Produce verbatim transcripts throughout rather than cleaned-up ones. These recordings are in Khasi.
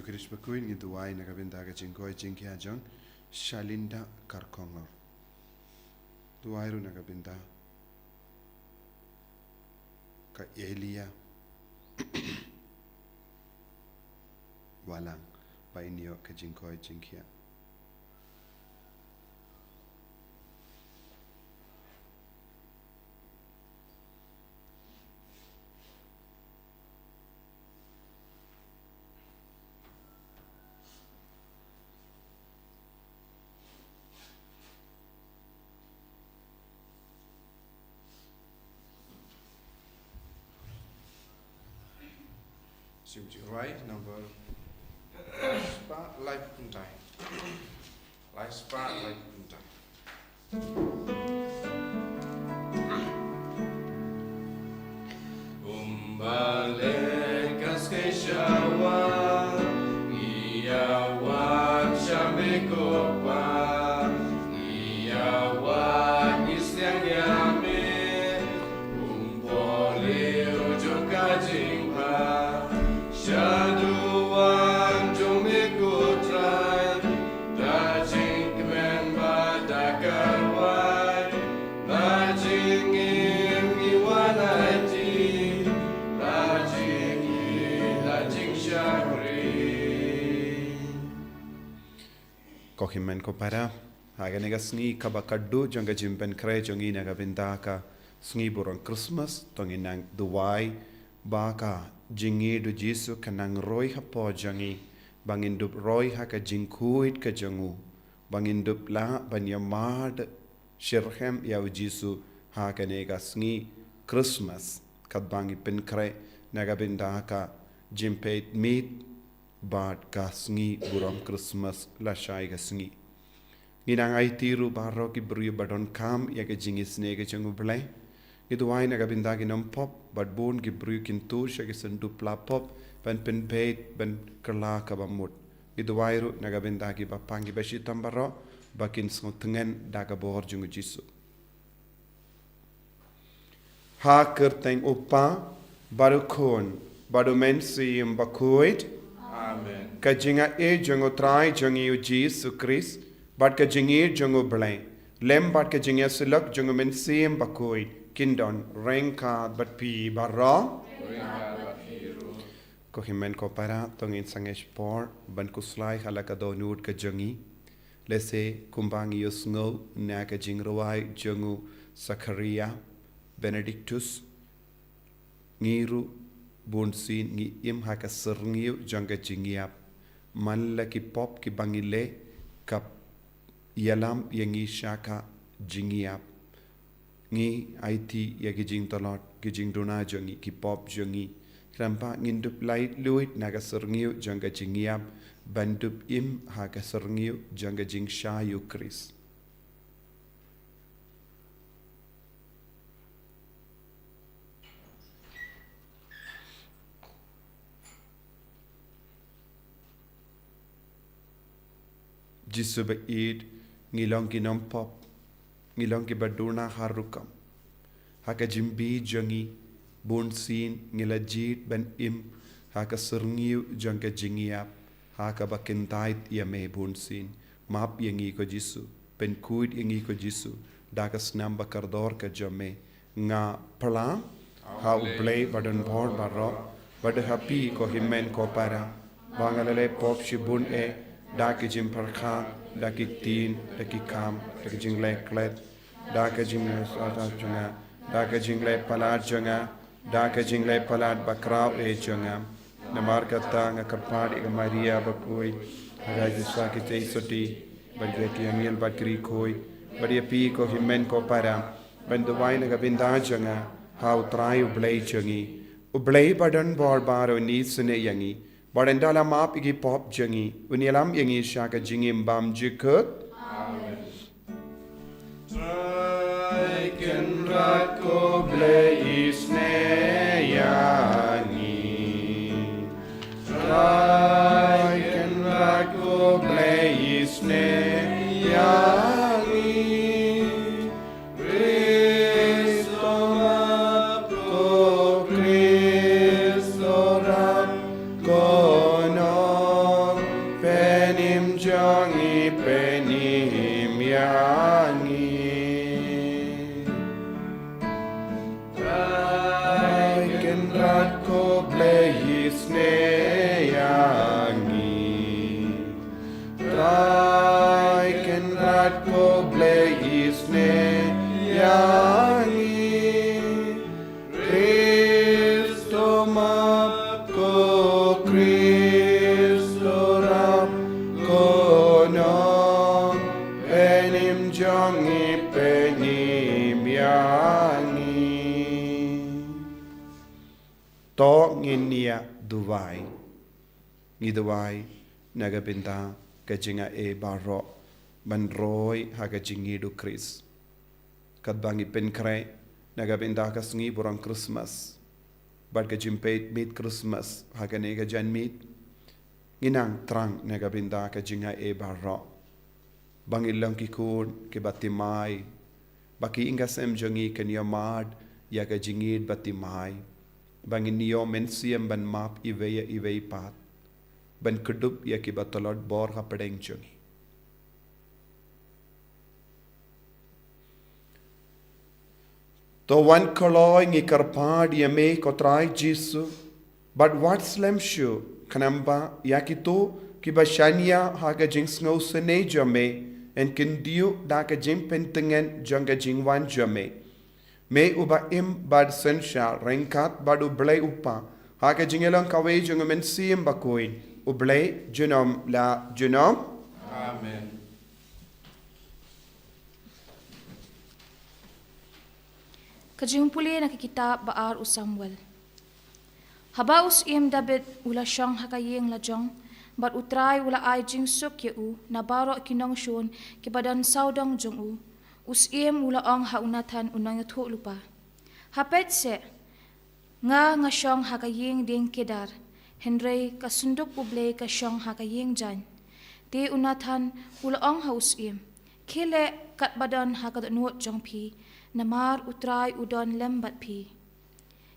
Khrist bakhuid, ngi duwai na ka bynta ka jingkoit jingkhiah jong Shalinda Karkongor. Duwai ruh na ka bynta ka Elia Walang ba in ïoh ka jingkoit jingkhiah. Sim Jirai number spah laiphew khyndai. Lai spah laiphew khyndai. Kumba leh ka skei shawa, ngi ïa wan sha me ko Pa, ngi ïa wan ngi sngewbha ïa me, kum pohliew jong ka jingbha, sha duwan jong me ko Trai, da jingkmen bad da ka rwai, da jingim ngi wan aiti, da jingïeit da jingshakri. Ko hynmen ko para, ha kane ka sngi kaba khatduh jong ka jingpynkhreh jong ngi na ka bynta ka sngi burom Christmas, to ngin nang duwai ba ka jingïeit u Jisu kan nang roi hapoh jong ngi, ba ngin dup roi ha ka jingkhuid ka jong u, ba ngin dup lah ban ïamad shitrhem ïa u Jisu ha kane ka sngi Christmas, katba ngi pynkhreh na ka bynta ka jingpeit miet bad ka sngi burom Christmas lashai ka sngi. Ngi nang aiti ruh baroh ki briew ba donkam ïa ka jingisynei ka jong u Blei. Ngi duwai na ka bynta ki nongpop bad bun ki briew kin tuh sha ki synduh pla pop ban pynbeit ban kylla kaba mut. Ngi duwai ruh na ka bynta kiba pang kiba shitom baroh ba kin sngewtngen da ka bor jong u Jisu. Ha ka kyrteng u Kpa, bad u Khun, bad u Mynsiem Bakhuid. Amen. Ka jingïeit jong u Trai jong ngi u Jisu Khrist, bad ka jingïeit jong u Blei, lem bad ka jingïasyllok jong u Mynsiem Bakhuid, kin don ryngkat bad phi baroh. Ryngkat bad phi ruh. Ko hynmen ko para, to ngin sangeh por ban khuslai ha la ka dohnud ka jong ngi. Lehse kumba ngi ïohsngew na ka jingrwai jong u Sakharia Benedictus, ngi ruh bunsien ngi im ha ka syrngiew jong ka jingïap. Man la ki pop kiba ngi leh ka ïalam ïa ngi sha ka jingïap. Ngi aiti ïa ki jingtlot, ki jingduna jong ngi, ki pop jong ngi. Khnang ba ngin dup lait luid na ka syrngiew jong ka jingïap, ban dup im ha ka syrngiew jong ka jingshai ïa u Khrist. Jisu ba ïeit, ngi long ki nongpop, ngi long kiba duna ha rukom. Ha ka jingbi jong ngi, bunsien ngi la jied ban im ha ka syrngiew jong ka jingïap, ha kaba kyntait ïa me bunsien. Map ïa ngi ko Jisu, pynkhuid ïa ngi ko Jisu, da ka snam ba kordor ka jong me. Nga pyrshah ha u Blei ba don bor baroh, bad ha phi ko hynmen ko para, ba nga la leh pop shibun eh, da ki jingpyrkhat, da ki ktien, da ki kam, da ki jingleh klet, da ka jingleh sata jong nga, da ka jingleh palat jong nga, da ka jingleh palat bakhraw eh jong nga. Namar kata nga kyrpad ïa ka Maria bakhuid, ha ka jingïasakhi sotti, bad ïa ki angel bad ki riewkhuid, bad ïa phi ko hynmen ko para, ban duwai na ka bynta jong nga ha u Trai u Blei jong ngi. U Blei ba don bor baroh un isynei ïa ngi, bad un da la map ïa ki pop jong ngi, un ïalam ïa ngi sha ka jingim bymjukut. Amen. Trai Kynrad ko Blei isynei ïa ngi. Trai Kynrad ko Blei isynei ïa ngi. Khrist u map ko, Khrist u rap ko, no ïa ngi. To ngin ïa duwai. Ngi duwai na ka bynta ka jingai baroh ban roi ha ka jingïeit u Khrist. Katba ngi pynkhreh na ka bynta ka sngi burom Christmas bad ka jingpeit miet Christmas ha kane ka janmiet, ngi nang thrang na ka bynta ka jingai baroh. Ba ngin long ki khun kiba thymmai, ba ki ïing ka sem jong ngi kin ïohmad ïa ka jingïeit ba thymmai, ba ngin ïoh mynsiem ban map iwei ïa iwei pat, ban kdup ïa kiba tlot bor hapdeng jong ngi. To wan kloi ngi kyrpad ïa me ko Trai Jisu, bad wat slem shuh, khnang ba ïa kito kiba shaniah ha ka jingsngewsynei jong me yn kyntiew da ka jingpyntngen jong ka jingwan jong me. Me uba im bad synshar ryngkat bad U Blei U Kpa, ha ka jingïalong kawei jong U Mynsiem Bakhuid, U Blei junom la junom. Amen. Ka jingpule na ka kitab ba ar u Samuel. Haba u syiem David u la shong ha ka ïing la jong, bad U Trai u la ai jingsuk ïa u na baroh ki nongshun kiba don sawdong jong u, u syiem u la ong ha u Nathan u nongïathuhlypa, ha peit seh, nga nga shong ha ka ïing dieng kedar, hynrei ka synduk U Blei ka shong ha ka ïing jaiñ. Te u Nathan u la ong ha u syiem, khie leh katba don ha ka dohnud jong phi, namar U Trai u don lem bad phi.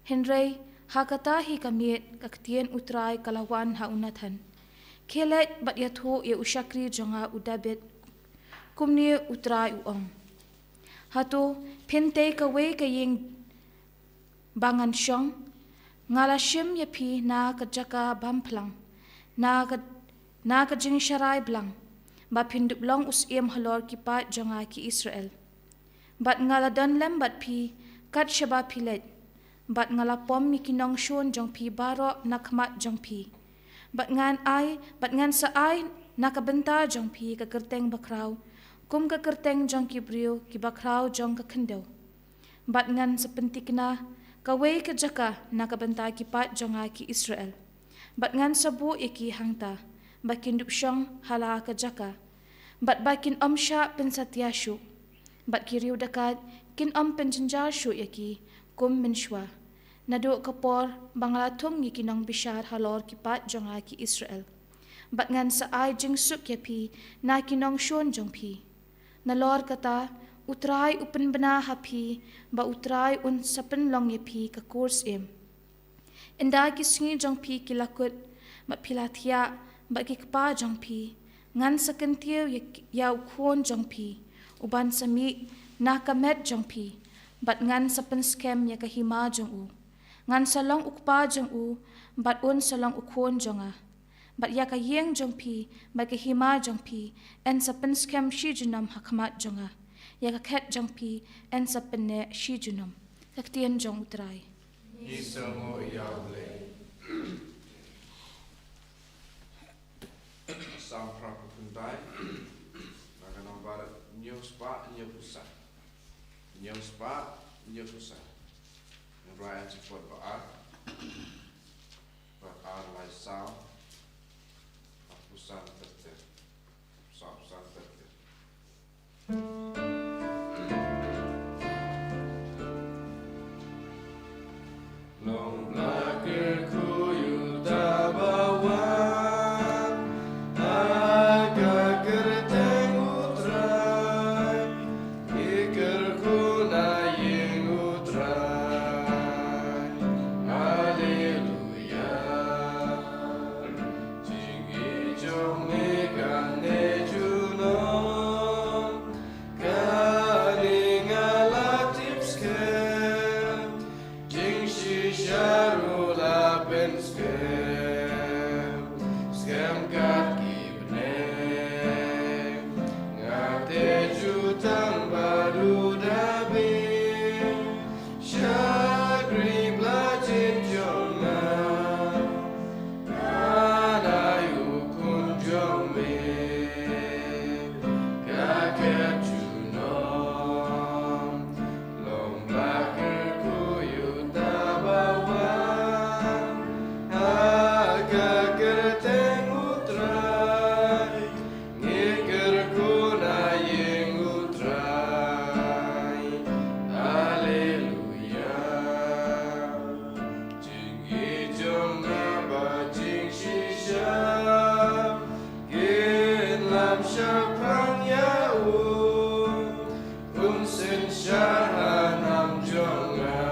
Hynrei ha kata hi ka miet ka ktien U Trai ka la wan ha u Nathan, khie leit bad ïathuh ïa u shakri jong nga u David, kumne U Trai u ong, hato phin tei kawei ka ïing ba ngan shong? Nga la shim ïa phi na ka jaka bam phlang, na ka, na ka jingsharai blang, ba phin dup long u syiem halor ki paid jong nga ki Israel. Bad nga la don lem bad phi kat shaba phi leit, bad nga la pom ïa ki nongshun jong phi baroh na khmat jong phi. Bad ngan ai, bad ngan sa ai na ka bynta jong phi ka kyrteng bakhraw, kum ka kyrteng jong ki briew kiba khraw jong ka khyndew. Bad ngan sa pynthikna kawei ka jaka na ka bynta ki paid jong nga ki Israel. Bad ngan sa buh ïa ki hangta, ba kin dup shong ha la ka jaka, bad ba kin ym shah pynsatia shuh, bad ki riew dakaid kin ym pynjynjar shuh ïa ki kum mynshuwa, naduh ka por ba nga la thung ïa ki nongbishar halor ki paid jong nga ki Israel. Bad ngan sa ai jingsuk ïa phi na ki nongshun jong phi. Nalor kata, U Trai u pynbna ha phi, ba U Trai un sa pynlong ïa phi ka kur syiem. Ynda ki sngi jong phi ki la kut, bad phi la thiah bad ki kpa jong phi, ngan sa kyntiew ïa, ïa u khun jong phi uban sa mih na ka met jong phi, bad ngan sa pynskhem ïa ka hima jong u. Ngan sa long u kpa jong u, bad un sa long u khun jong nga. Bad ïa ka ïing jong phi bad ka hima jong phi yn sa pynskhem shi junom ha khmat jong nga. Ïa ka khet jong phi yn sa pynneh shi junom. Ka ktien jong U Trai. Ngi sngewnguh ïa U Blei. Salm phra phew khyndai, na ka nombar hynñiew spah hynñiew phew san. Hynñiew spah hynñiew phew san. Ngi ruh ai sa kot ba ar. Ba ar lai saw. Phew san ter ter. Saw phew san ter ter. Long ba kyrkhu ïa uta ba wan ha ka kyrteng U Trai, ngi kyrkhu na ïing U Trai. Haleluya. Jingïeit jong me kan neh junom, ka Sha hanam jong nga,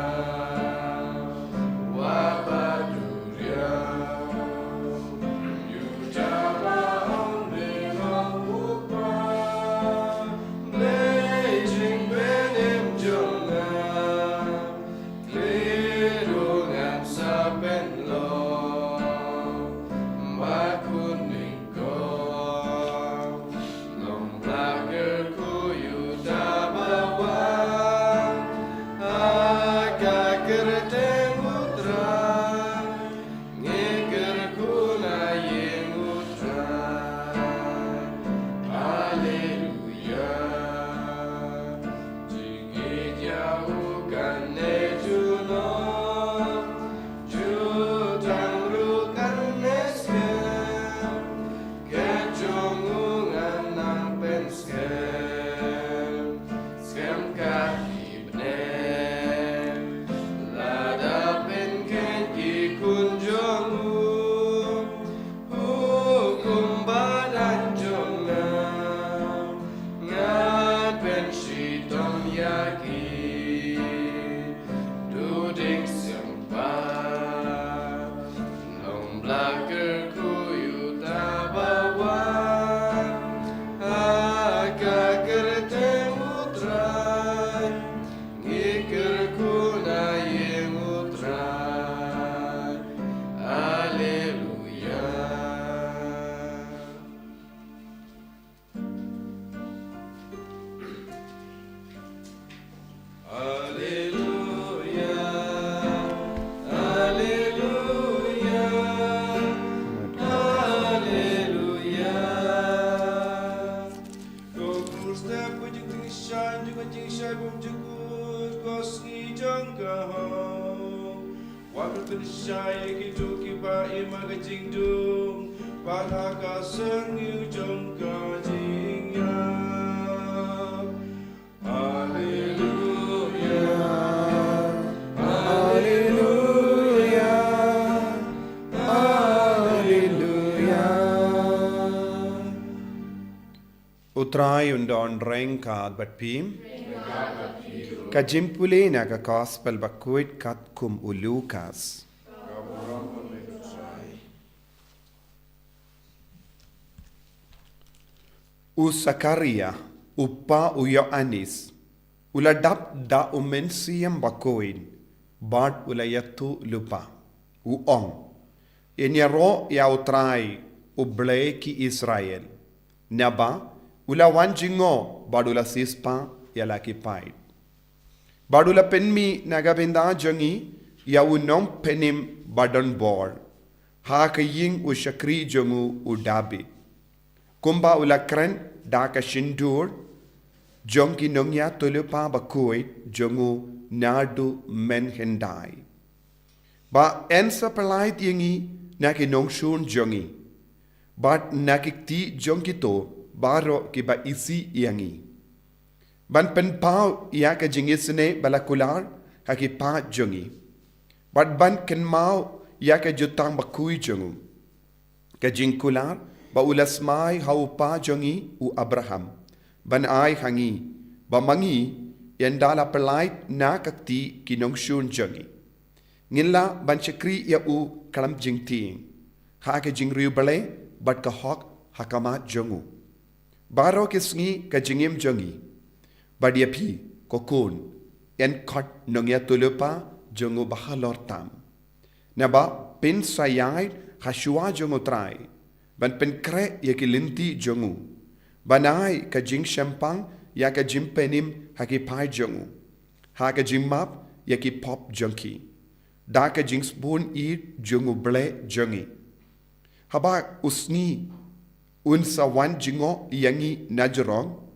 wa ba duriaw. Ïa uta ba ong, Blei, long U Kpa, Blei jingpynim jong nga. Khlem duh ngan sa pynlong ba khun nyngkong. Long ba kyrkhu ïa uta ba wan ha ka kyrteng U Trai. Ngi kyrkhu na ïing U Trai. Haleluia. Jingïeit ïa u kane junom, jutang ruh kane skhem. Ka jong u ngan nang pynskhem, skhem katto katne. Lada pynkheiñ ki khun jong u, hukum ba don jong nga, ngan pynshitom ïa ki. Duh ding sngewbha, long ba kyrkhu ïa uta ba wan ha ka kyrteng U Trai. Ngi kyrkhu na ïing U Trai. Haleluia. Haleluia, haleluia, haleluia. Ko Khrist, ko jingtynshai jong ka jingshai bymjukut, ko sngi jong ka hok. Wat pynshai ïa kito kiba im ha ka jingdum bad ha ka syrngiew jong ka jingïap. Haleluia, haleluia, haleluia. U Trai un don ryngkat bad phi. Ka jingpule na ka Gospel bakhuid katkum u Lukas. U Sakaria, u kpa u Ïoannis, u la dap da u Mynsiem Bakhuid bad u la ïathuhlypa, u ong, Yn ïaroh ïa U Trai, U Blei ki Israel, naba u la wan jngoh bad u la siewspah ïa la ki paid. Bad u la pynmih na ka bynta jong ngi ïa u nongpynim ba don bor, ha ka ïing u shakri jong u, u Dabid. Kumba u la kren da ka shyntur jong ki nongïathuhlypa bakhuid jong u naduh mynhyndai. Ba yn sa pyllait ïa ngi na ki nongshun jong ngi, bad na ki kti jong kito baroh kiba isih ïa ngi. Ban pynpaw ïa ka jingisynei ba la kular ha ki paid jong ngi, bad ban kynmaw ïa ka jutang bakhuid jong u, ka jingkular ba u la smai ha u kpa jong ngi u Abraham, ban ai ha ngi, ba ma ngi, ynda la pyllait na ka kti ki nongshun jong ngi, ngin lah ban shakri ïa u khlem jingtieng, ha ka jingriewblei bad ka hok ha khmat jong u baroh ki sngi ka jingim jong ngi. Bad ïa phi, ko khun, yn khot nongïathuhlypa jong u bahalor tam, naba phin sa ïaid ha shuwa jong U Trai, ban pynkhreh ïa ki lynti jong u, ban ai ka jingshemphang ïa ka jingpynim ha ki paid jong u, ha ka jingmap ïa ki pop jong ki, da ka jingsbun ïeit jong U Blei jong ngi. Haba u sngi un sa wan jngoh ïa ngi na jrong,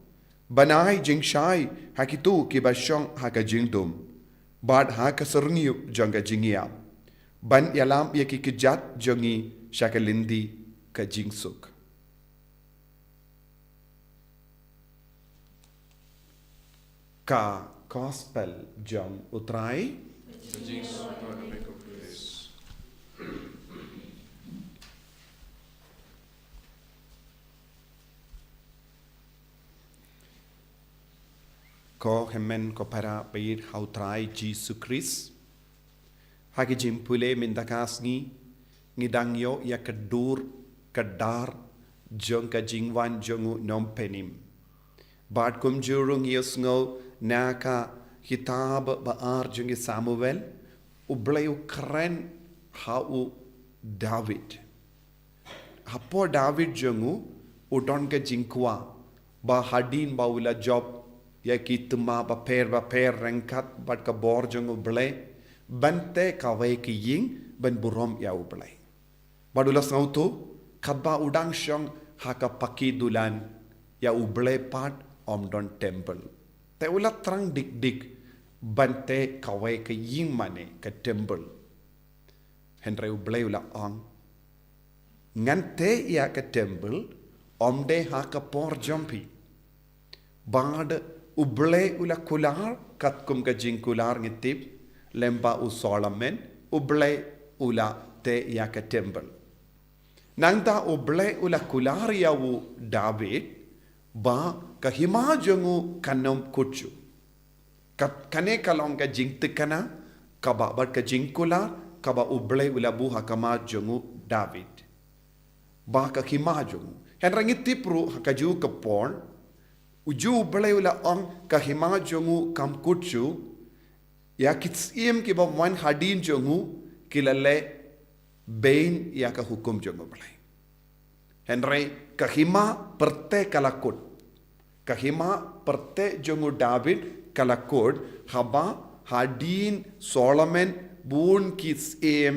ban ai jingshai ha kito kiba shong ha ka jingdum, bad ha ka syrngiew jong ka jingïap, ban ïalam ïa ki kjat jong ngi sha ka lynti ka jingsuk. Ka Gospel jong U Trai. Ko hynmen ko para baieit ha u Trai Jisu Khrist. Ha ki jingpule mynta ka sngi, ngi dang ïoh ïa ka dur ka dar jong ka jingwan jong u Nongpynim. Bad kumjuh ruh ngi ïohsngew na ka kitab ba ar jong ki Samuel, U Blei u kren ha u David. Hapoh David jong u, u don ka jingkwah ba hadien ba u la jop ïa ki thma bapher bapher ryngkat bad ka bor jong U Blei, ban teh kawei ka ïing ban burom ïa U Blei. Bad u la sngewthuh, katba u dang shong ha ka paki dulan, ïa U Blei pat ym don temple. Te u la thrang dik dik ban teh kawei ka ïing mane ka temple. Hynrei U Blei u la ong, ngan teh ïa ka temple, ym dei ha ka por jong phi. Bad U Blei u la kular, katkum ka jingkular ngi tip, lyngba u Solomon, U Blei u la teh ïa ka temple. Nangta U Blei u la kular ïa u David, ba ka hima jong u kan ym kut shuh. Ka, kane ka long ka jingthikna, kaba bad ka jingkular, kaba U Blei u la buh ha khmat jong u David. Ba ka hima jong u. Hynrei ngi tip ruh ha kajuh ka por, u ju U Blei u la ong ka hima jong u kam kut shuh, ïa ki syiem kiba wan hadien jong u, ki la leh beiñ ïa ka hukum jong U Blei. Hynrei ka hima pyrthei ka la kut. Ka hima pyrthei jong u David ka la kut, haba hadien Solomon bun ki syiem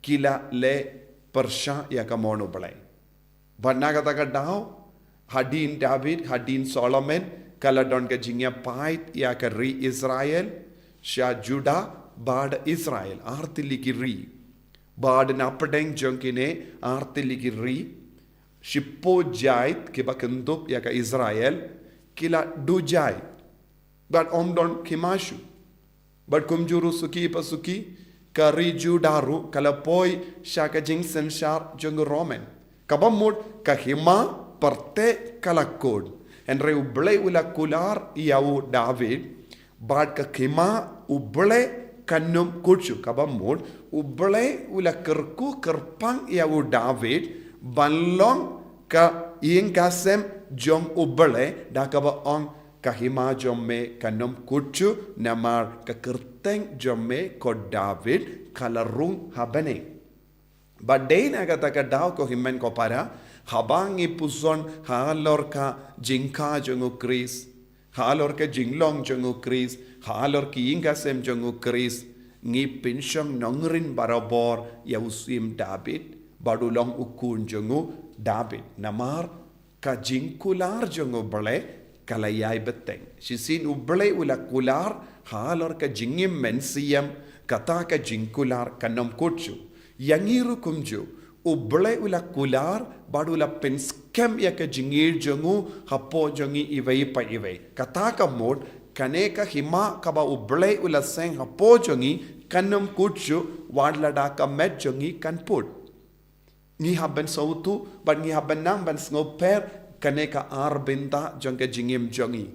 ki la leh pyrshah ïa ka mon U Blei. Bad na kata ka daw, hadien David, hadien Solomon, ka la don ka jingïapait ïa ka ri Israel, sha Juda, bad Israel, ar tylli ki ri. Bad na pdeng jong kine, ar tylli ki ri, shiphew jait kiba kyndup ïa ka Israel, ki la duh jait. Bad ym don khima shuh. Bad kumjuh ruh suki pa suki, ka ri Juda ruh ka la poi sha ka jingsynshar jong u Roman. Kaba mut ka hima pyrthei ka la kut. Hynrei U Blei u la kular ïa u David, bad ka hima U Blei kan ym kut shuh. Kaba mut U Blei u la kyrkhu kyrpang ïa u David, ban long ka ïing ka sem jong U Blei, da kaba ong ka hima jong me kan ym kut shuh, namar ka kyrteng jong me ko David ka la rung ha bneng. Bad dei na kata ka daw ko hynmen ko para, haba ngi puson halor ka jingkha jong u Khrist, halor ka jinglong jong u Khrist, halor ka ïing ka sem jong u Khrist, ngi pynshong nongrim barabor ïa u syiem David, bad u long u khun jong u David. Namar ka jingkular jong U Blei ka la ïai bteng. Shisien U Blei u la kular halor ka jingim mynsiem, kata ka jingkular kan ym kut shuh. Ïa ngi ruh kumjuh, U Blei u la kular bad u la pynskhem ïa ka jingïeit jong u hapoh jong ngi iwei pa iwei. Kata ka mut, kane ka hima kaba U Blei u la seng hapoh jong ngi kan ym kut shuh, wat lada ka met jong ngi kan put. Ngi hap ban sngewthuh, bad ngi hap ban nang ban sngewpher, kane ka ar bynta jong ka jingim jong ngi.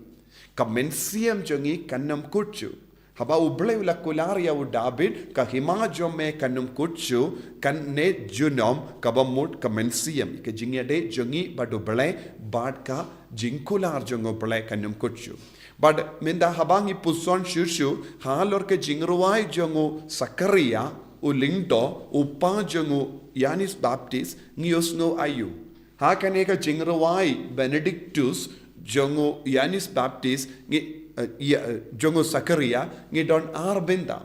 Ka mynsiem jong ngi kan ym kut shuh. Haba U Blei u la kular ïa u David, ka hima jong me kan ym kut shuh, kane junom kaba mut ka mynsiem. Ka jingïadei jong ngi bad U Blei, bad ka jingkular jong U Blei kan ym kut shuh. Bad mynta haba ngi puson shuh shuh halor ka jingrwai jong u Sakaria, u lyngdoh, u pa jong u Ïoannis Baptist, ngi ïohsngew aïu. Ha kane ka jingrwai Benedictus jong u Ïoannis Baptist, ngi, eh, ïa, eh, jong u Sakaria, ngi don ar bynta.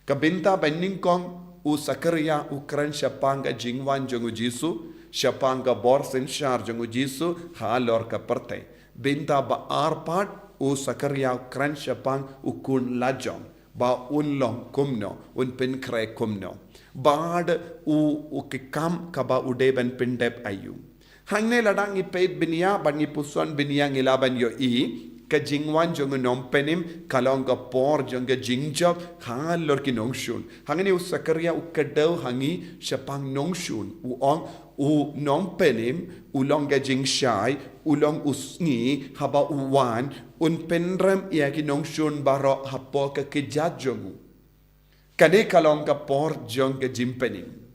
Ka bynta ba nyngkong, u Sakaria u kren shaphang ka jingwan jong u Jisu, shaphang ka bor synshar jong u Jisu halor ka pyrthei. Bynta ba ar pat, u Sakaria u kren shaphang u khun lajong, ba un long kumno, un pynkhreh kumno. Bad u, u ki kam kaba u dei ban pyndep aïu. Hangne lada ngi peit bniah, bad ngi puson bniah ngi lah ban ïohi, Ka jingwan jong u nongpynim ka long ka por jong ka jingjop halor ki nongshun. Hangne u Sakaria u kdew ha ngi shaphang nongshun, u ong u nongpynim u long ka jingshai, u long u sngi, haba u wan un pynrem ïa ki nongshun baroh hapoh ka kjat jong u. Kane ka long ka por jong ka jingpynim.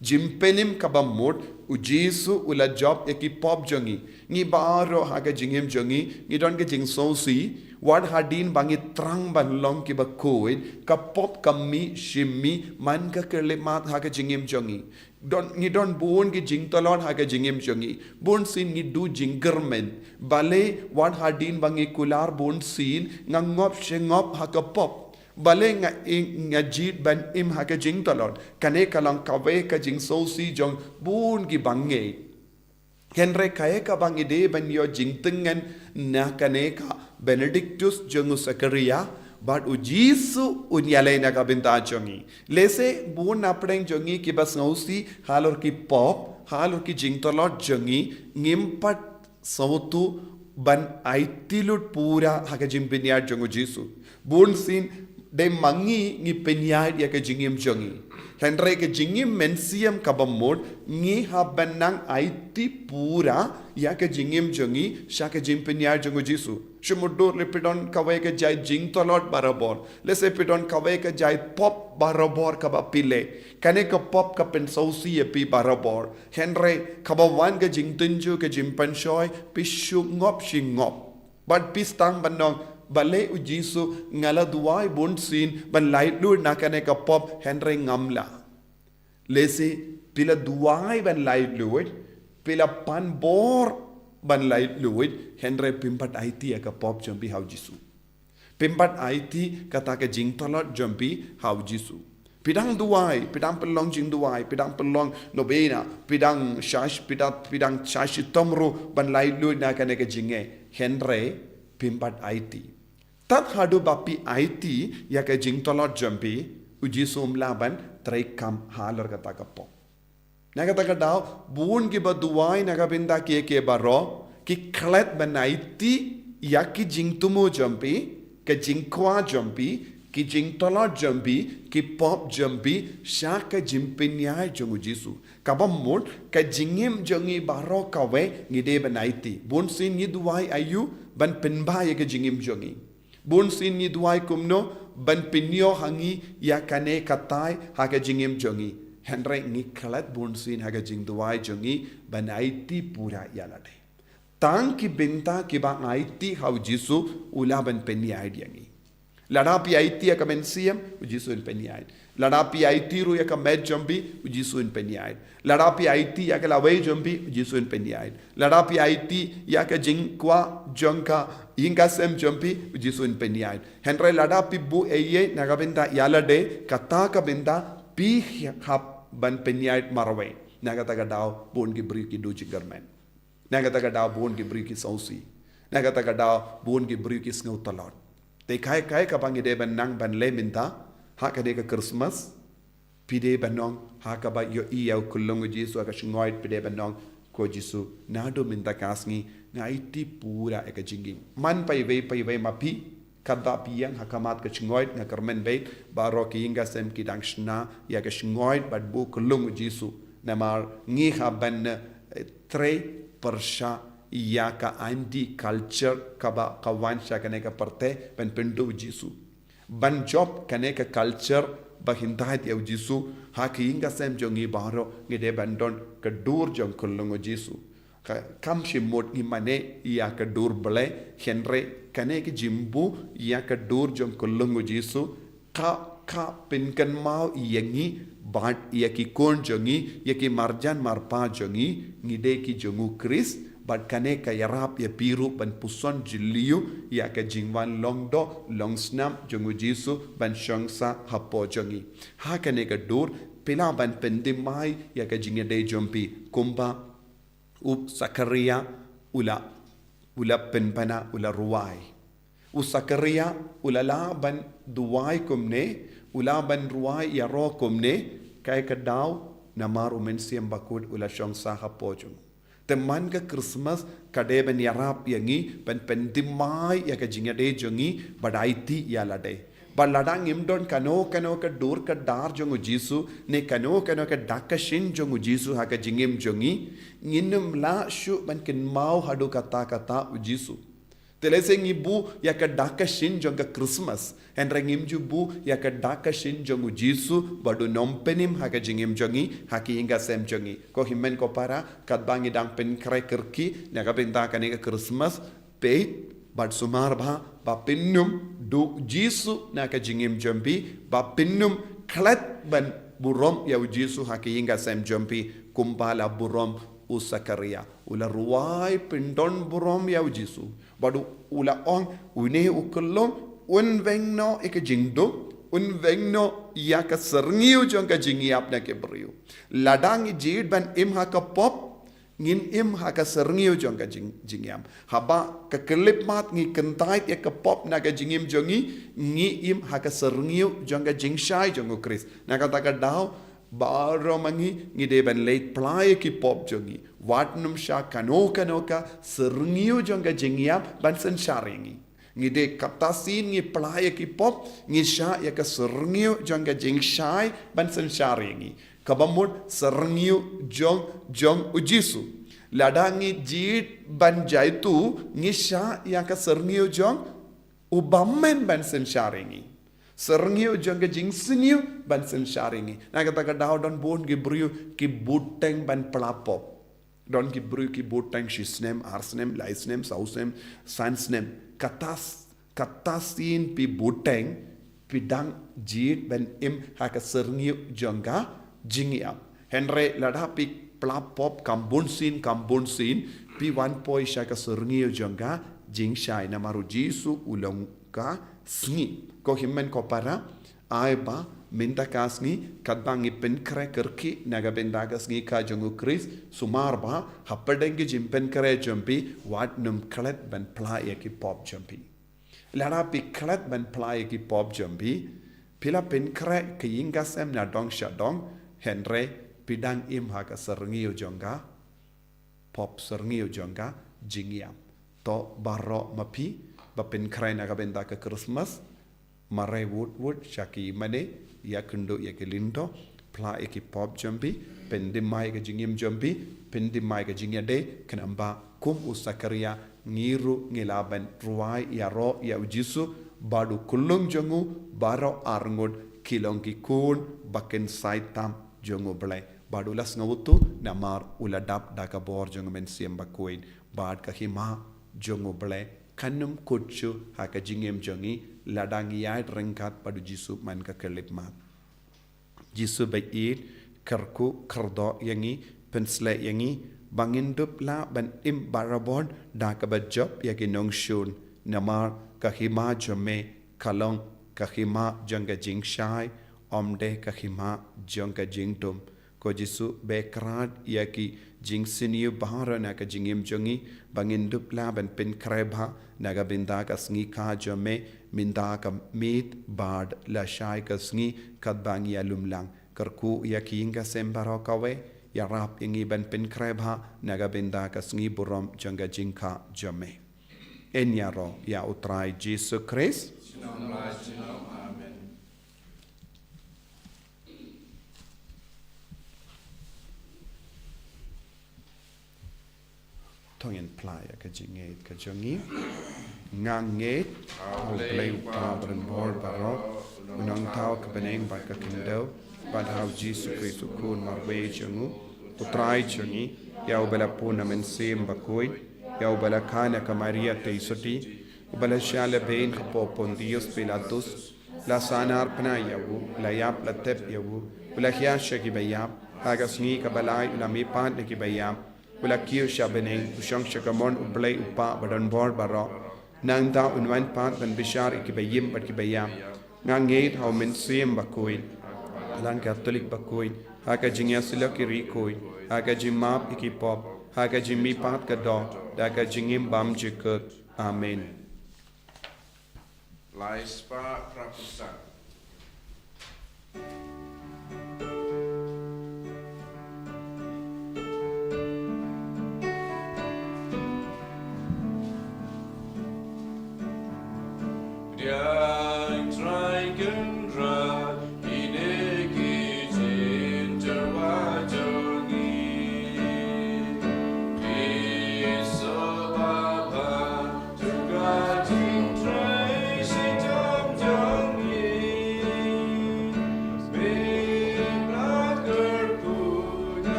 Jingpynim kaba mut, u Jisu u la jop ïa ki pop jong ngi. Ngi baroh ha ka jingim jong ngi ngi don ka jingsngewsih. Wat hadien ba ngi thrang ban long kiba khuid, ka pop ka mih shim mih man ka khyllipmat ha ka jingim jong ngi. Don, ngi don bun ki jingtlot ha ka jingim jong ngi. Bunsien ngi duh jingkyrmen. Balei wat hadien ba ngi kular bunsien nga ngop shi ngop ha ka pop. Balei nga, nga jied ban im ha ka jingtlot. Kane ka long kawei ka jingsngewsih jong bun ki bangeit. Hynrei kaei kaba ngi dei ban ïoh jingtyngen na kane ka Benedictus jong u Sakaria, bad u Jisu un ïaleh na ka bynta jong ngi. Lehse bun na pdeng jong ngi kiba sngewsih halor ki pop, halor ki jingtlot jong ngi, ngim pat sngewthuh ban aiti lut pura ha ka jingpynïaid jong u Jisu. Bunsien dei ma ngi ngi pynïaid ïa ka jingim jong ngi. Hynrei ka jingim mynsiem kaba mut, ngi hap ban nang aiti pura ïa ka jingim jong ngi sha ka jingpynïaid jong u Jisu. Shu mutdur lei phi don kawei ka jait jingtlot barabor. Lehse phi don kawei ka jait pop barabor kaba phi leh. Kane ka pop ka pynsngewsih ïa phi barabor. Hynrei kaba wan ka jingtynjuh, ka jingpynshoi, phi shu ngop shi ngop. Bad phi sdang ban ong, balei u Jisu, nga la duwai bunsien ban laitluid na kane ka pop, hynrei ngam lah. Lehse phi la duwai ban laitluid, phi la pan bor ban laitluid, hynrei phim pat aiti ïa ka pop jong phi ha u Jisu. Phim pat aiti kata ka jingtlot jong phi ha u Jisu. Phi dang duwai, phi dang pynlong jingduwai, phi dang pynlong novena, phi dang shash, phi dang, phi dang shash shitom ruh ban laitluid na kane ka jingeh. Hynrei phim pat aiti. Tad haduh ba phi aiti ïa ka jingtlot jong phi, u Jisu um lah ban treikam halor kata ka pop. Na kata ka daw, bun kiba duwai na ka bynta kiei kiei baroh, ki klet ban aiti ïa ki jingthmu jong phi, ka jingkwah jong phi, ki jingtlot jong phi, ki pop jong phi sha ka jingpynïaid jong u Jisu. Kaba mut, ka jingim jong ngi baroh kawei ngi dei ban aiti. Bunsien ngi duwai aïu ban pynbha ïa ka jingim jong ngi. Bunsien ngi duwai kumno ban pynïoh ha ngi ïa kane ka tai ha ka jingim jong ngi. Hynrei ngi klet bunsien ha ka jingduwai jong ngi ban aiti pura ïa lade. Tang ki bynta kiba aiti ha u Jisu u lah ban pynïaid ïa ngi. Lada phi aiti ïa ka mynsiem, u Jisu un pynïaid. Lada phi aiti ruh ïa ka met jong phi, u Jisu un pynïaid. Lada phi aiti ïa ka lawei jong phi, u Jisu un pynïaid. Lada phi aiti ïa ka jingkwah jong ka ïing ka sem jong phi, u Jisu un pynïaid. Hynrei lada phi buh ei ei na ka bynta ïa lade, kata ka bynta phi hap ban pynïaid marwei. Na kata ka daw bun ki briew ki duh jingkyrmen. Na kata ka daw bun ki briew ki sngewsih. Na kata ka daw bun ki briew ki sngew tlot. Te kaei kaei kaba ngi dei ban nang ban leh mynta ha kane ka Christmas. Phi dei ban ong, ha kaba ïohi ïa u khyllung u Jisu ha ka shngaiñ, phi dei ban ong, ko Jisu, naduh mynta ka sngi nga aiti pura ïa ka jingim. Man paiwei paiwei ma phi, katba phi ïeng ha khmat ka shngaiñ, nga kyrmen beit baroh ki ïing ka sem ki dang shna ïa ka shngaiñ bad buh khyllung u Jisu. Namar ngi hap ban, eh, trei pyrshah ïa ka anti culture kaba ka wan sha kane ka pyrthei ban pynduh u Jisu. Ban jop kane ka culture ba hynda ïa u Jisu, ha ki ïing ka sem jong ngi baroh ngi dei ban don ka dur jong khyllung u Jisu. Ka, kam shym mut ngi mane ïa ka dur Blei, hynrei kane ka jingbuh ïa ka dur jong khyllung u Jisu, ka, ka pynkynmaw ïa ngi bad ïa ki khun jong ngi, ïa ki marjan marpa jong ngi, ngi dei ki jong u Khrist, bad kane ka ïarap ïa phi ruh ban puson jylliew ïa ka jingwan long doh long snam jong u Jisu ban shong sah hapoh jong ngi. Ha kane ka dur, phi lah ban pynthymmai ïa ka jingïadei jong phi kumba u Sakaria u la, u la pynbna, u la rwai. U Sakaria u la lah ban duwai kumne, u lah ban rwai ïaroh kumne, kaei ka daw, namar u Mynsiem Bakhuid u la shong sah hapoh jong u. Te man ka Christmas ka dei ban ïarap ïa ngi, ban pyndem mai ïa ka jingïadei jong ngi bad aiti ïa lade. Bad lada ngim don kano kano ka dur ka dar jong u Jisu, ne kano kano ka dak ka shin jong u Jisu ha ka jingim jong ngi, ngin ym lah shuh ban kynmaw haduh katta katta u Jisu. Te lehse ngi buh ïa ka dak ka shin jong ka Christmas, hynrei ngim ju buh ïa ka dak ka shin jong u Jisu bad u nongpynim ha ka jingim jong ngi, ha ka ïing ka sem jong ngi. Ko hynmen ko para, katba ngi dang pynkhreh kyrkieh na ka bynta kane ka Christmas, peit bad sumar bha ba phin ym duh Jisu na ka jingim jong phi, ba phin ym klet ban burom ïa u Jisu ha ka ïing ka sem jong phi, kumba la burom u Sakaria. U la rwai pyndon burom ïa u Jisu. Bad u la ong, une u khyllung un weng noh ïa ka jingdum, un weng noh ïa ka syrngiew jong ka jingïap na ki briew. Lada ngi jied ban im ha ka pop, ngin im ha ka syrngiew jong ka jing, jingïap. Haba ka khyllipmat ngi kyntait ïa ka pop na ka jingim jong ngi, ngi im ha ka syrngiew jong ka jingshai jong u Khrist. Na kata ka daw, baroh ma ngi, ngi dei ban leit pla ïa ki pop jong ngi. Wat nym shah kano kano ka syrngiew jong ka jingïap ban synshar ïa ngi. Ngi dei kata sien ngi pla ïa ki pop, ngi shah ïa ka syrngiew jong ka jingshai ban synshar ïa ngi. Kaba mut syrngiew jong, jong u Jisu. Lada ngi jied ban jaituh, ngi shah ïa ka syrngiew jong u bymman ban synshar ïa ngi. Syrngiew jong ka jingsniew ban synshar ïa ngi. Na kata ka daw don bun ki briew ki bteng ban pla pop. Don ki briew ki bteng shi snem, ar snem, lai snem, saw snem, san snem. Kata s-, kata sien phi bteng, phi dang jied ban im ha ka syrngiew jong ka jingïap. Hynrei lada phi pla pop kam bun sien, kam bun sien, phi wan poi sha ka syrngiew jong ka jingshai, namar u Jisu u long ka sngi. Ko hynmen ko para, ai ba mynta ka sngi, katba ngi pynkhreh kyrkieh na ka bynta ka sngi kha jong u Khrist, sumar bha hapdeng ki jingpynkhreh jong phi, wat nym klet ban pla ïa ki pop jong phi. Lada phi klet ban pla ïa ki pop jong phi, phi la pynkhreh ka ïing ka sem na dong sha dong, hynrei phi dang im ha ka syrngiew jong ka pop, syrngiew jong ka jingïap. To baroh ma phi ba pynkhreh na ka bynta ka Christmas, mareh wut wut sha ki mane, ïakynduh ïa ki lyngdoh, pla ïa ki pop jong phi, pyndem mai ka jingim jong phi, pyndem mai ka jingïadei, khnang ba kum u Sakaria, ngi ruh ngi lah ban rwai ïaroh ïa u Jisu bad u khyllung jong u, baroh arngut ki long ki khun ba kynsai tam jong u Blei. Bad u la sngewthuh namar u la dap da ka bor jong u Mynsiem Bakhuid, bad ka hima jong u Blei kan ym kut shuh ha ka jingim jong ngi lada ngi ïaid ryngkat bad u Jisu man ka khyllipmat. Jisu ba ïeit, kyrkhu kyrdoh ïa ngi, pynshlei ïa ngi ba ngin dup lah ban im barabor da kaba jop ïa ki nongshun, namar ka hima jong me ka long ka hima jong ka jingshai, ym dei ka hima jong ka jingdum. Ko Jisu, ba khraw ïa ki jingsniew baroh na ka jingim jong ngi, ba ngin dup lah ban pynkhreh bha na ka bynta ka sngi kha jong me, mynta ka miet bad lashai ka sngi katba ngi ïalum lang. Kyrkhu ïa ki ïing ka sem baroh kawei, ïarap ïa ngi ban pynkhreh bha na ka bynta ka sngi burom jong ka jingkha jong me. Yn ïaroh ïa u Trai Jisu Khrist. Amen. To ngin pla ïa ka jingngeit ka jong ngi. Nga ngeit ha u Blei u Kpa badonbor baroh, u nongthaw ka bneng bad ka khyndew, bad ha u Jisu Khrist u Khun marwei jong u, u Trai jong ngi, ïa uba la pun na Mynsiem Bakhuid, ïa uba la kha na ka Maria Theisotti, uba la shah lehbeiñ hapoh Pontius Pilatus, la sahnarphna ïa u, la ïap la tep ïa u, u la hiar sha kiba ïap, ha ka sngi kaba lai u la mihpat na kiba ïap, u la kiew sha bneng, u shong sha kamon u Blei u Kpa badonbor baroh. Nangta un wan pat ban bishar ïa kiba im bad kiba ïap. Nga ngeit ha u Mynsiem Bakhuid, ha ka Katholik bakhuid, ha ka jingïasyllok ki riewkhuid, ha ka jingmap ïa ki pop, ha ka jingmihpat ka doh, da ka jingim bymjukut. Amen. Lai spah phra phew san.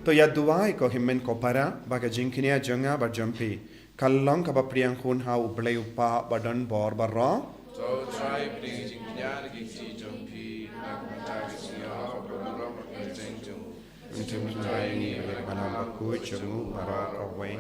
To ïa duwai ko hynmen ko para, ba ka jingkñia jong nga bad jong phi ka long kaba pdiang hun ha U Blei U Kpa badonbor baroh. To trai pdiang jingkñia ki jong phi na ka bynta ka jingïaroh bad ka burom bad ka jong u. Jingkñia ngi bad ka bynta ka jong u baroh kawei.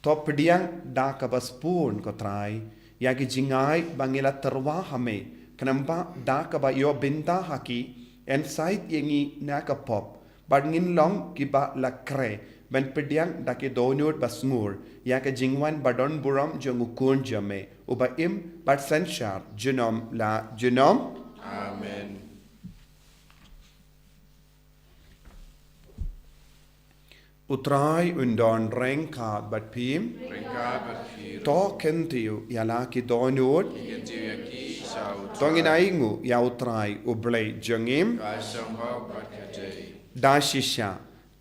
To pdiang da kaba sbun ko Trai ïa ki jingai ba ngi la tyrwa ha me, khnang ba da kaba ïoh bynta ha ki yn sait ïa ngi na ka pop, bad ngin long kiba la kre ban pdiang da ki dohnud ba sngur ïa ka jingwan badonburom jong u Khun jong me, uba im bad synshar junom la junom. Amen. U Trai un don ryngkat bad phi. Ryngkat bad phi. To kyntiew ïa la ki dohnud. Kyntiew ïa ki sha u Trai. To ngin ainguh ïa u Trai U Blei jong ngi. Ka shong hok bad ka dei. Da shisha,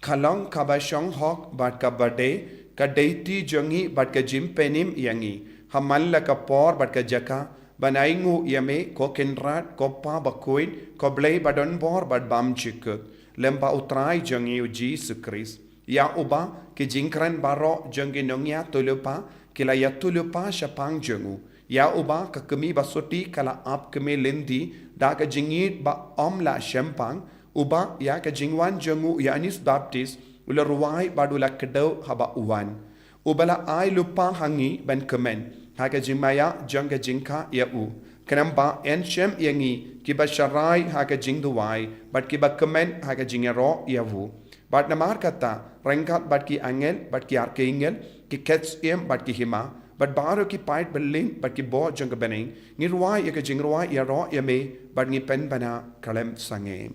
ka long kaba shong hok bad kaba dei, ka dei ti jong ngi bad ka jingpynim ïa ngi ha man la ka por bad ka jaka, ban ainguh ïa me ko Kynrad, ko Pa bakhuid, ko Blei badonbor bad bymjukut, lem bad u Trai jong ngi u Jisu Khrist, ïa uba ki jingkren baroh jong ki nongïathuhlypa ki la ïathuhlypa shaphang jong u, ïa uba ka kmie ba sotti ka la ap kmie lynti da ka jingïeit ba ym lah shempang, uba ïa ka jingwan jong u Ïoannis Baptist u la rwai bad u la kdew haba u wan, uba la ai lypa ha ngi ban kmen ha ka jingmaïa jong ka jingkha ïa u, khnang ba yn shem ïa ngi kiba sharai ha ka jingduwai bad kiba kmen ha ka jingïaroh ïa u. Bad namar kata, ryngkat bad ki angel bad ki arkangel, ki khet syiem bad ki hima, bad baroh ki paid byllien bad ki bor jong ka bneng, ngi rwai ïa ka jingrwai ïaroh ïa me, bad ngi pynbna khlem sangeh.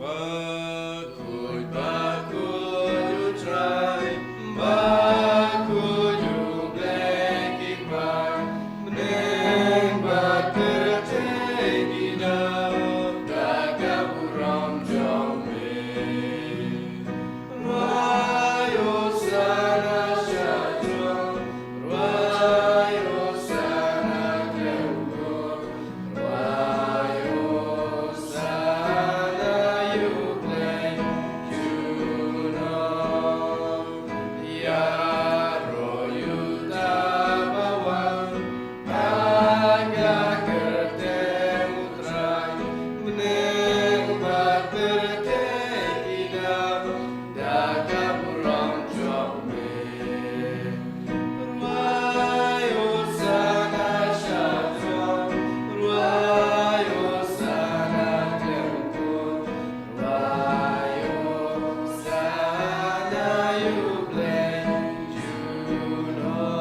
Bakhuid, bakhuid u Trai, bakhuid u Blei ki paid, bneng bad pyrthei ki daw da ka burom jong me. Rwai Hosana sha jrong, rwai Hosana khlem kur, rwai Hosana ïa u Blei junom. Ïaroh ïa uta ba wan ha ka kyrteng u Trai, bneng bad pyrthei ki daw da ka burom jong me. Rwai Hosana sha jrong, rwai Hosana khlem kur, rwai Hosana ïa u Blei junom.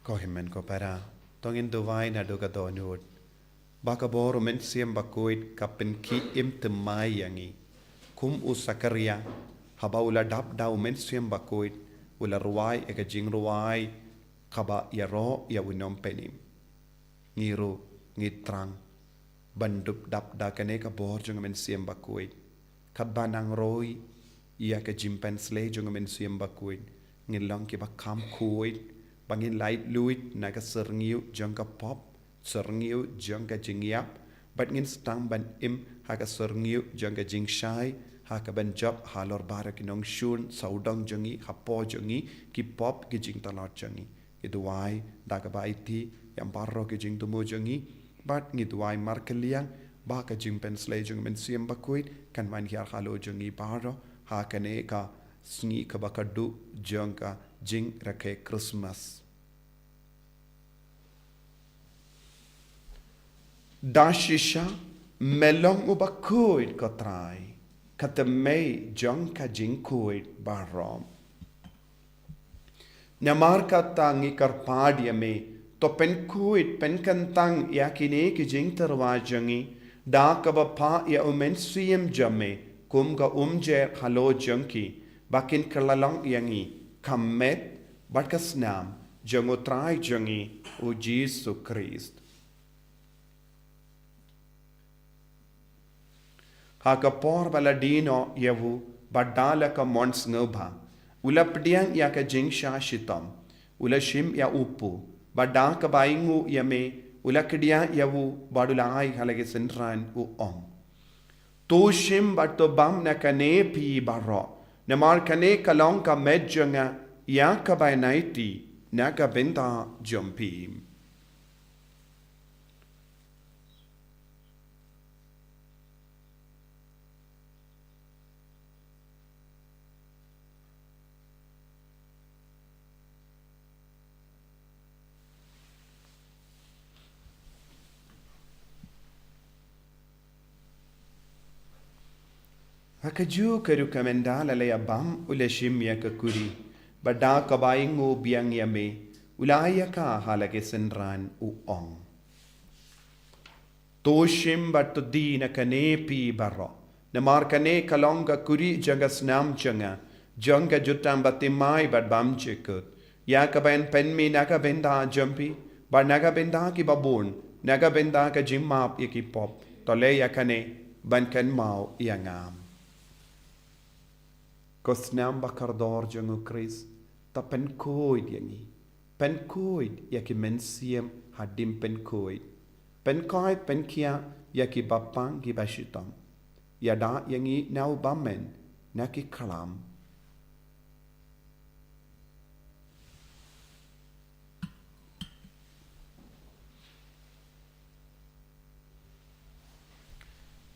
Ko hynmen ko para, to ngin duwai naduh ka dohnud ba ka bor u Mynsiem Bakhuid ka pynkhie im thymmai ïa ngi. Kum u Sakharia, haba u la dap da u Mynsiem Bakhuid, u la rwai ïa ka jingrwai kaba ïaroh ïa u nongpynim. Ngi ruh ngi thrang ban dup dap da kane ka bor jong u Mynsiem Bakhuid. Katba nang roi ïa ka jingpynsleh jong u Mynsiem Bakhuid, ngin long kiba kham khuid ba ngin laitluid na ka syrngiew jong ka pop, syrngiew jong ka jingïap, bad ngin sdang ban im ha ka syrngiew jong ka jingshai ha kaban jop halor baroh ki nongshun sawdong jong ngi, hapoh jong ngi, ki pop ki jingtlot jong ngi. Ngi duwai da kaba aiti ïa baroh ki jingthmu jong ngi, bad ngi duwai markylliang ba ka jingpynsleh jong u Mynsiem Bakhuid kan wan hiar halor jong ngi baroh ha kane ka sngi kaba khatduh jong ka jingrakhe Christmas. Da shisha me long uba khuid ko Trai, ka thymmei jong ka jingkhuid baroh. Namar kata ngi kyrpad ïa me, to pynkhuid pynkyntang ïa kine ki jingtyrwa jong ngi da kaba phah ïa u Mynsiem jong me kum ka umjer halor jong ki, ba kin kylla long ïa ngi ka met bad ka snam jong u Trai jong ngi u Jisu Khrist. Ha ka por ba la die noh ïa u, bad da la ka mon sngewbha, u la pdiang ïa ka jingshah shitom, u la shim ïa u kpu, bad da kaba ainguh ïa me, u la kdiah ïa u, bad u la ai ha la ki synran, u ong: To shim bad to bam na kane phi baroh, namar kane ka long ka met jong nga, ïa kaba yn aiti na ka bynta jong phi. Ha kajuh ka rukom ynda la ïa bam u la shim ïa ka kuri, bad da kaba ainguh biang ïa me, u la ai ïa ka ha la ki synran, u ong: To shim bad to die na kane phi baroh, namar kane ka long ka kuri jong ka snam jong nga, jong ka jutang bathymmai bad bymjukut, ïa kaba yn pynmih na ka bynta jong phi bad na ka bynta kiba bun, na ka bynta ka jingmap ïa ki pop. To leh ïa kane ban kynmaw ïa nga. Ko snam ba kordor jong u Khrist, to pynkhuid ïa ngi. Pynkhuid ïa ki mynsiem hadien pynkhuid. Pynkhuid, pynkhiah ïa kiba pang kiba shitom. Ïada ïa ngi na u bymman na ki khlam.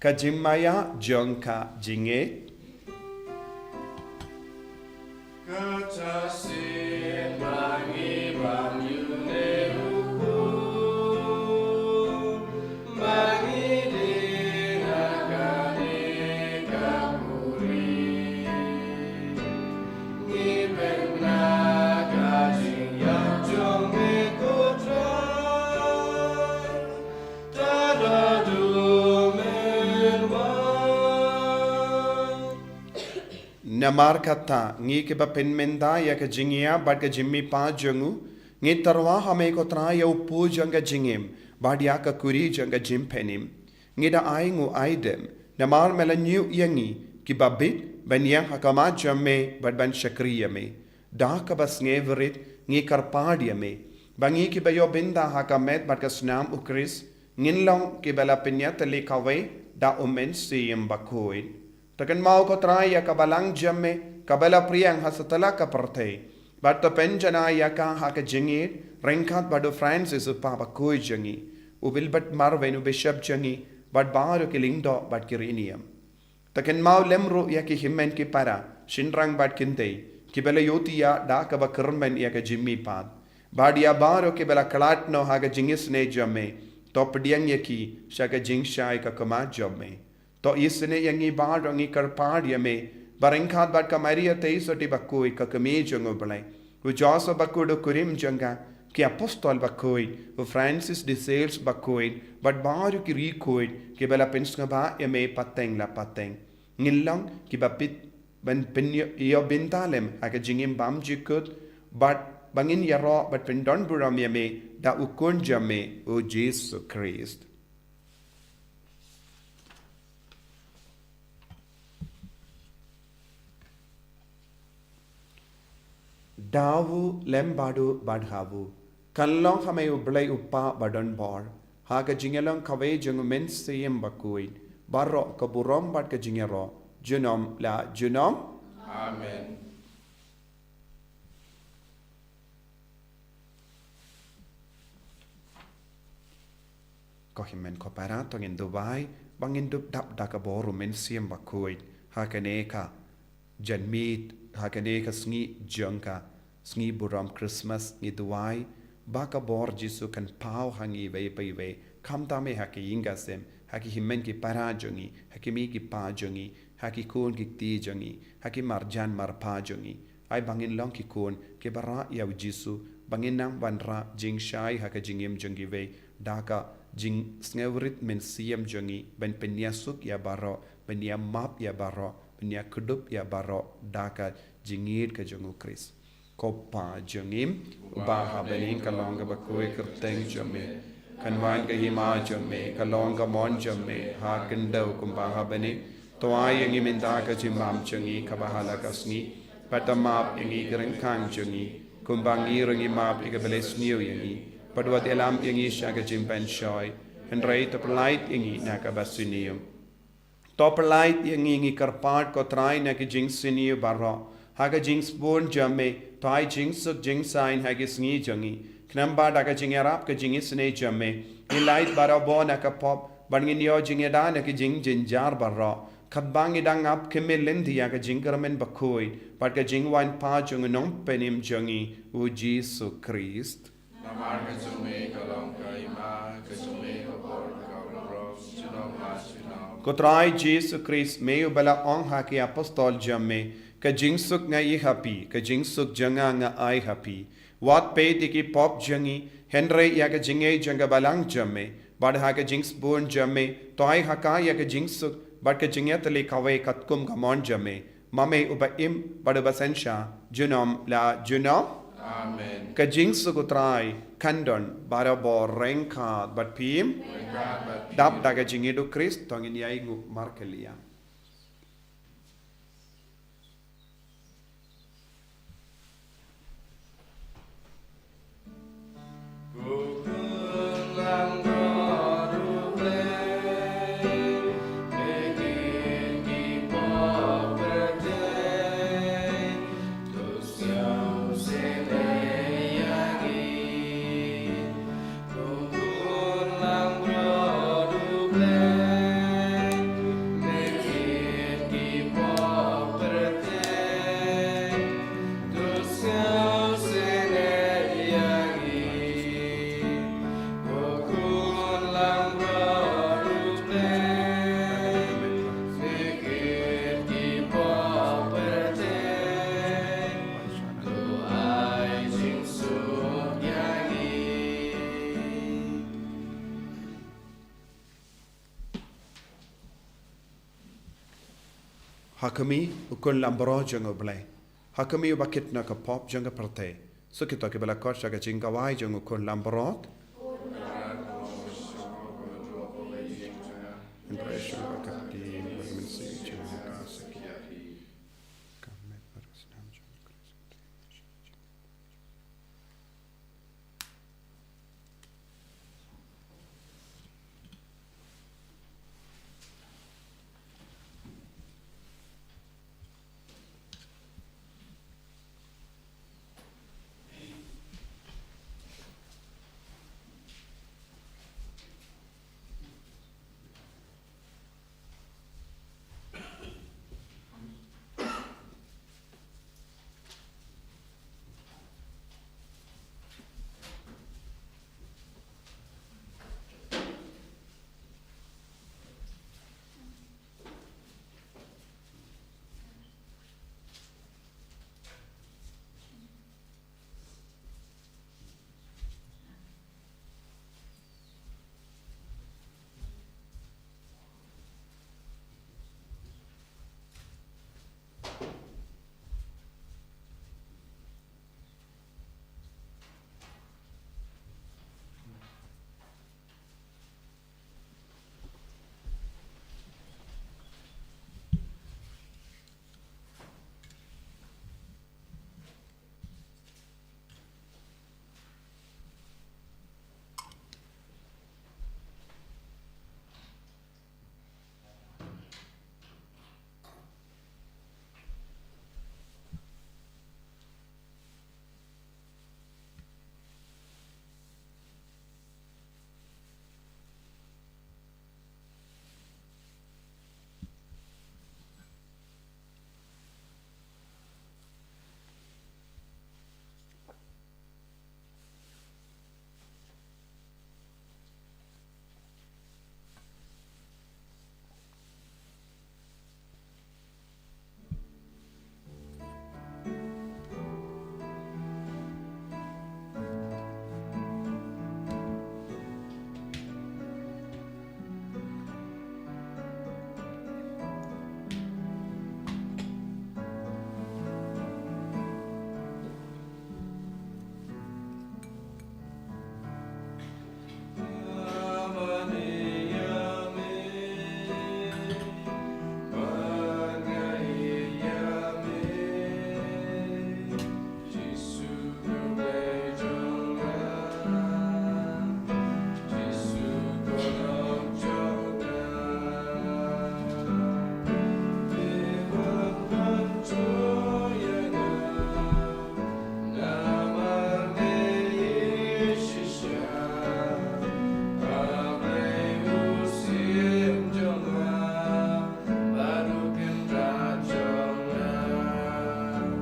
Ka jingmaïa jong ka jingngeit. Ka ta sien ba ngi bam ïa une u khun, ba ngi die na kane ka kuri. Ngi peit na ka jingïap jong me ko Trai. Namar kata, ngi kiba pynmynta ïa ka jingïap bad ka jingmihpat jong u, ngi tyrwa ha me ko Trai ïa u pud jong ka jingim, bad ïa ka kuri jong ka jingpynim. Ngi da ainguh aidem, namar me la ñiew ïa ngi kiba bit ban ïeng ha khmat jong me bad ban shakri ïa me. Da kaba sngewrit ngi kyrpad ïa me, ba ngi kiba ïoh bynta ha ka met bad ka snam u Khrist, ngin long kiba la pynïatylli kawei da u Mynsiem Bakhuid. To kynmaw ko Trai ïa ka balang jong me, kaba la pdiang ha satlak ka pyrthei, bad to pynjanai ïa ka ha ka jingïeit, ryngkat bad u Francis u Kpa Bakhuid jong ngi, u Wilbert Marwein u Bishop jong ngi, bad baroh ki lyngdoh bad ki riewniam. To kynmaw lem ruh ïa ki hynmen ki para, shynrang bad kynthei, kiba la ïohthiah da kaba kyrmen ïa ka jingmihpat. Bad ïa baroh kiba la khlad noh ha ka jingisynei jong me, to pdiang ïa ki sha ka jingshai ka khmat jong me. To isynei ïa ngi baroh, ngi kyrpad ïa me, ba ryngkat bad ka Maria Theisotti Bakhuid ka kmie jong u Blei, u Joseph Bakhuid u kurim jong ka, ki Apostol Bakhuid, u Francis de Sales Bakhuid, bad baroh ki riewkhuid kiba la pynsngewbha ïa me pateng la pateng, ngin long kiba peit ban pynïoh, ïoh bynta lem ha ka jingim bymjukut, bad ba ngin ïaroh bad pyndonburom ïa me da u Khun jong me u Jisu Khrist. Da u lem bad u bad ha u. Kan long ha me u Blei u Kpa badonbor, ha ka jingïalong kawei jong u Mynsiem Bakhuid, baroh ka burom bad ka jingïaroh, junom la junom. Amen. Ko hynmen ko para, to ngin duwai ba ngin dup dap da ka bor u Mynsiem Bakhuid ha kane ka janmiet, ha kane ka sngi jong ka sngi burom Christmas. Ngi duwai ba ka bor Jisu kan paw ha ngi iwei pa iwei, khamtam eh ha ki ïing ki sem, ha ki hynmen ki para jong ngi, ha ki mei ki pa jong ngi, ha ki khun ki kti jong ngi, ha ki marjan marpa jong ngi. Ai ba ngin long ki khun kiba rah ïa u Jisu, ba ngin nang wanrah jingshai ha ka jingim jong kiwei, da ka jingsngewrit mynsiem jong ngi, ban pynïasuk ïa baroh, ban ïa map ïa baroh, ban ïa kdup ïa baroh da ka jingïeit ka jong u Khrist. Ko Pa jong ngi uba ha bneng, ka long kaba khuid ka kyrteng jong me. Kan wan ka hima jong me, ka long ka mon jong me ha khyndew kumba ha bneng. To ai ïa ngi mynta ka jingbam jong ngi kaba ha la ka sngi. Bad to map ïa ngi ki ryngkang jong ngi, kumba ngi ruh ngi map ïa kiba la sniew ïa ngi. Bad wat ïalam ïa ngi sha ka jingpynshoi, hynrei to pyllait ïa ngi na kaba sniew. To pyllait ïa ngi, ngi kyrpad ko Trai, na ki jingsniew baroh. Ha ka jingsbun jong me, to ai jingsuk jingsaiñ ha ki sngi jong ngi. Khnang ba da ka jingïarap ka jingisynei jong me, ngi lait barabor na ka pop, bad ngin ïoh jingïada na ki jingjynjar baroh. Katba ngi dang ap khmih lynti ïa ka jingkyrmen bakhuid bad ka jingwan pat jong u Nongpynim jong ngi, u Jisu Khrist. Namar ka jong me ka long ka hima, ka jong me ka bor, ka bor, junom la junom. Ko Trai Jisu Khrist, me uba la ong ha ki apostol jong me, ka jingsuk nga ai ha phi, ka jingsuk jong nga nga ai ha phi. Wat peit ïa ki pop jong ngi, hynrei ïa ka jingngeit jong ka balang jong me, bad ha ka jingsbun jong me, to ai ha ka ïa ka jingsuk bad ka jingïatylli kawei katkum ka mon jong me. Ma me uba im bad uba synshar, junom la junom. Amen. Ka jingsuk u Trai kan don barabor ryngkat bad phi. Ryngkat bad phi. Dap da ka jingïeit u Khrist, to ngin ïai nguh markylliang. Ha khmih, u Khun Langbrot jong U Blei. Ha khmih, uba kit na ka pop jong ka pyrthei. Sa kito kiba la khot sha ka jingkawei jong u Khun Langbrot.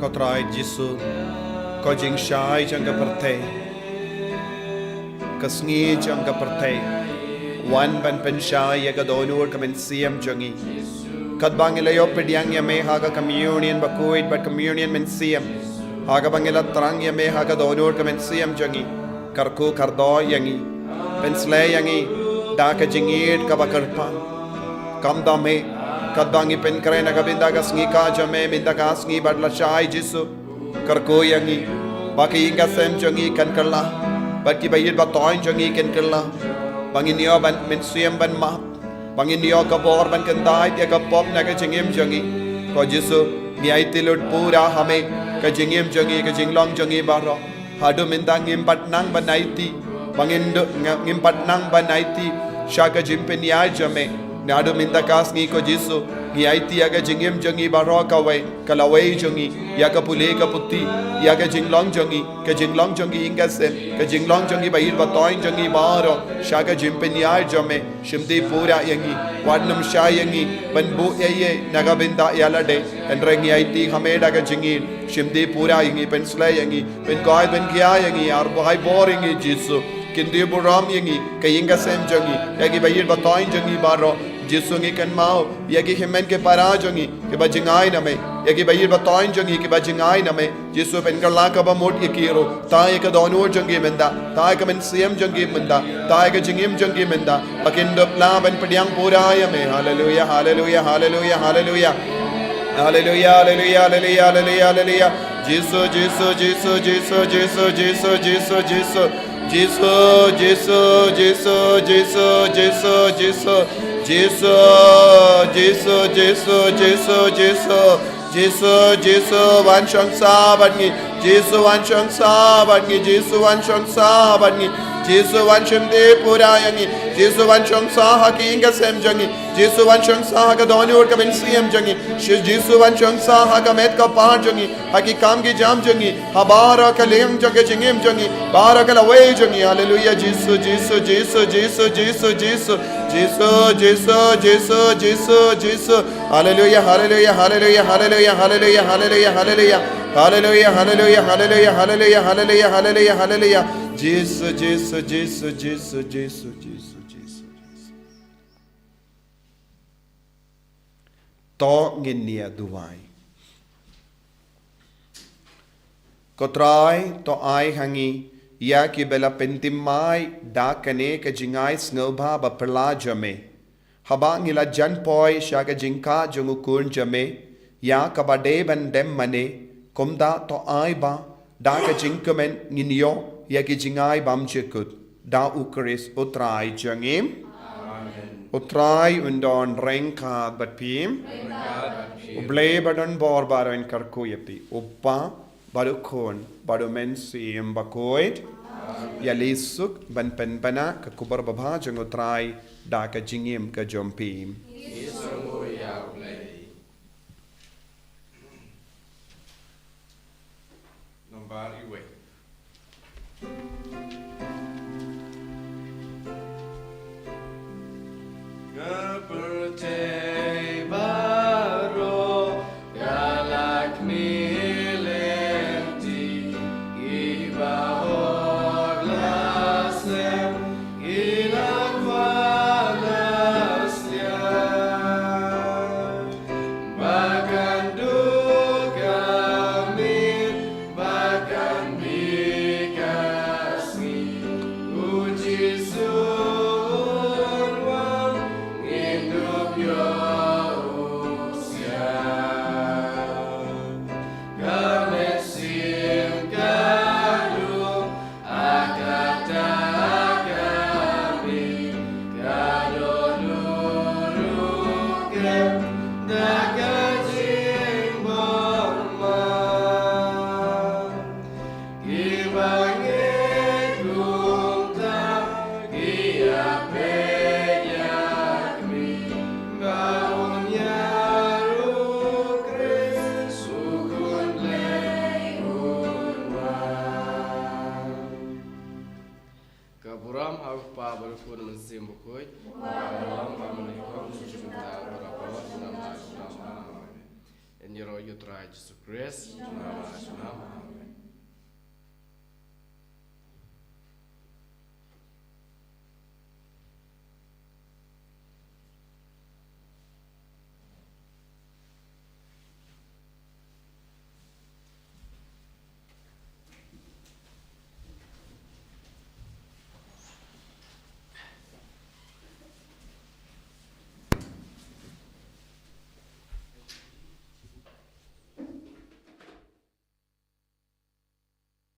Ko Trai Jisu, ko jingshai jong ka pyrthei, ka sngi jong ka pyrthei, wan ban pynshai ïa ka dohnud ka mynsiem jong ngi. Katba ngi la ïoh pdiang ïa me ha ka communion bakhuid bad communion mynsiem, ha kaba ngi la thrang ïa me ha ka dohnud ka mynsiem jong ngi, kyrkhu kyrdoh ïa ngi, pynsleh ïa ngi da ka jingïeit kaba kyrpang. Kumta me, katba ngi pynkhreh na ka bynta ka sngi ka jong me mynta ka sngi bad lashai Jisu, kyrkhu ïa ngi ba ka ïing ka sem jong ngi kan kylla, bad kiba ïeit ba thoiñ jong ngi kan kylla, ba ngin ïoh ban mynsiem ban map, ba ngin ïoh ka bor ban kyntait ïa ka pop na ka jingim jong ngi. Ko Jisu, ngi aiti lut pura ha me ka jingim jong ngi, ka jinglong jong ngi baroh. Haduh mynta ngim pat nang ban aiti, ba ngin duh, nga-, ngim pat nang ban aiti sha ka jingpynïaid jong me. Naduh mynta ka sngi ko Jisu, ngi aiti ïa ka jingim jong ngi baroh kawei, ka lawei jong ngi, ïa ka pule ka puthi, ïa ka jinglong jong ngi, ka jinglong jong ngi ïing ka sem, ka jinglong jong ngi ba ïeit ba thoiñ jong ngi baroh sha ka jingpynïaid jong me. Shim ti pura ïa ngi, wat nym shai ïa ngi ban buh ei ei na ka bynta ïa lade. Hynrei ngi aiti ha me da ka jingïeit, shim ti pura ïa ngi, pynsleh ïa ngi, pynkoit pynkhia ïa ngi, ar bai bor ïa ngi Jisu. Kynti burom ïa ngi, ka ïing ka sem jong ngi, ïa kiba ïeit ba thoiñ jong ngi baroh. Jisu, ngi kynmaw ïa ki hynmen ki para jong ngi kiba jngai na me, ïa kiba ïeit ba thoiñ jong ngi kiba jngai na me. Jisu, pynkylla kaba mut ïa ki ruh. Tah ïa ka dohnud jong ki mynta, tah ïa ka mynsiem jong ki mynta, tah ïa ka jingim jong ki mynta, ba kin dup lah ban pdiang pura ïa me. Haleluia, haleluia, haleluia, haleluia. Haleluia, haleluia, haleluia, haleluia, haleluia. Jisu, Jisu, Jisu, Jisu, Jisu, Jisu, Jisu, Jisu. Jisu, Jisu, Jisu, Jisu, Jisu, Jisu. Jisu, Jisu, Jisu, Jisu, Jisu. Jisu, Jisu, wan shong sah bad ngi. Jisu, wan shong sah bad ngi. Jisu, wan shong sah bad ngi. Jisu, wan shim ti pura ïa ngi. Jisu, wan shong sah ha ki ïing ka sem jong ngi. Jisu, wan shong sah ha ka dohnud ka mynsiem jong ngi. Shi-, Jisu, wan shong sah ha ka met ka phad jong ngi, ha ki kam ki jam jong ngi, ha baroh ka liang jong ka jingim jong ngi, baroh ka lawei jong ngi. Haleluia, Jisu, Jisu, Jisu, Jisu, Jisu, Jisu. Jisu, Jisu, Jisu, Jisu, Jisu. Haleluia, haleluia, haleluia, haleluia, haleluia, haleluia, haleluia. Haleluia, haleluia, haleluia, haleluia, haleluia, haleluia, haleluia. Jisu, Jisu, Jisu, Jisu, Jisu, Jisu, Jisu. To ngin ïa duwai. Ko Trai, to ai ha ngi ïa kiba la pynthymmai da kane ka jingai sngewbha ba phylla jong me, haba ngi la jan poi sha ka jingkha jong u Khun jong me, ïa kaba dei ban dem mane, kumta to ai ba da ka jingkmen ngin ïoh ïa ki jingai bymjukut, da u Khrist u Trai jong ngi. Amen. U Trai un don ryngkat bad phi. U Blei ba don bor baroh un kyrkhu ïa phi, u Kpa bad u Khun bad u Mynsiem Bakhuid. Ïa lei suk ban pynbna ka khubor babha jong u Trai da ka jingim ka jong phi. Nambar wei. Nga pyrthei baroh ka la khmih lynti, kiba hok la slem, ki la kwah la sliang. Ba kan duh ka miet, ba kan bieit ka sngi, u Jisu un wan, ngin dup ïoh u siang. Ka mynsiem ka duh, ha kata ka miet, ka dohnud ruh kan da ka jingbymman. Kiba ngeit kumta ki ïapeit ïakhmih, ba un ïaroh u Khrist, u Khun Blei un wan. Ka burom ha u Kpa bad u Khun Mynsiem Bakhuid. Ka burom ha u Mynsiem Bakhuid. Ka burom ha u Mynsiem Bakhuid. Ïaroh ïa u Trai Jisu Khrist. Amen.